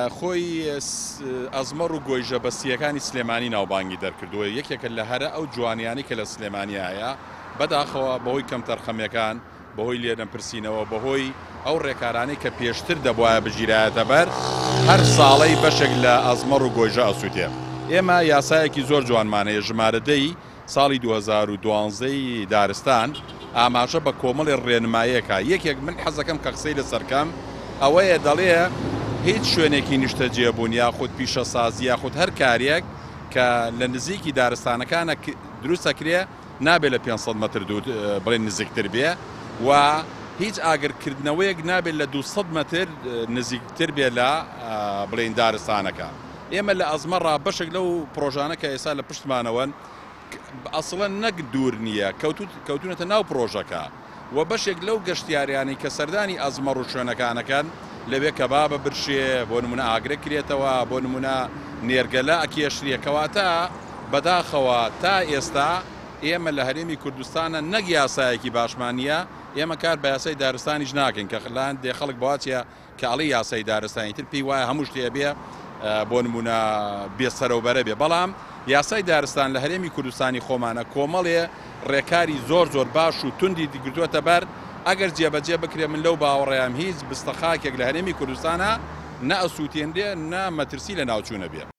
خۆی ئەزمەڕ و گۆیژە بەستییەکانی سلێمانی ناوبانگی دەرکردووە، یەکێکە لە هەرە ئەو جوانیانەی کە لە سلێمانی هەیە، بەداخەوە بەهۆی کەمتەرخەمییەکان، بەهۆی لێنەپرسینەوە، بەهۆی ئەو ڕێکارانەی کە پێشتر دەبوایە بگیرایەتە بەر، هەر ساڵەی بەشێک لە ئەزمەڕ و گۆیژە ئەسووتێ. ئێمە یاسایەکی زۆر جوانمان هەیە، ژمارە دە ی ساڵی 2012 ی دارستان، ئاماژە بە کۆمەڵێ ڕێنمایەکە، یەکێک من حەزەکەم کە قسەی لەسەر کەم ئەوەیە دەڵێ هیچ شوێنێکی نیشتەجێبوون یاخود پیشەسازی یاخود هەر کارێک کە لە نزیکی دارستانەکانە دروست ئەکرێ نابێ لە 500 مەتر دوور بڵێن نزیکتر بێ و هیچ ئاگرکردنەوەیەک نابێت لە 200 مەتر نزیکتر بێ لە بڵێن دارستانەکە. ئێمە لە ئەزمەڕا بەشێک لەو پرۆژانە کە ئێستا لە پشتمانەوەن ئەسڵەن نەک دوور نییە کەوتونەتە ناو پرۆژەکە و بەشێک لەو گەشتیاریانەی کە سەردانی ئەزمەڕ و شوێنەکانەکەن لەوێ کەبابە برشێ بۆ نمونە ئاگرە کرێتەوە بۆ نمونە نێرگەلە ئەکێشرێ کەواتە بەداخەوە تا ئێستا ئێمە لە هەرێمی کوردستانە نەک یاسایەکی باشمان نییە ئێمە کار بە یاسای دارستانیش ناکەین کە لایەن دێ خەڵک بەواچە کە ئەڵێی یاسای دارستان ئیتر پێی وایە هەموو شتێ ئەبێ بۆ نموونە بێ سەرەوبەرە بێ بەڵام یاسای دارستان لە هەرێمی کوردستانی خۆمانە کۆمەڵێ ڕێکاری زۆر زۆر باش و توندی گرتووەتە بەر ئەگەر جێبەجێ بکرێ من لەو باوەڕەیام هیچ بستە خاکێک لە هەرێمی کوردستانە نە ئەسووتێنرێ نە مەترسی لە ناوچوونە بێ.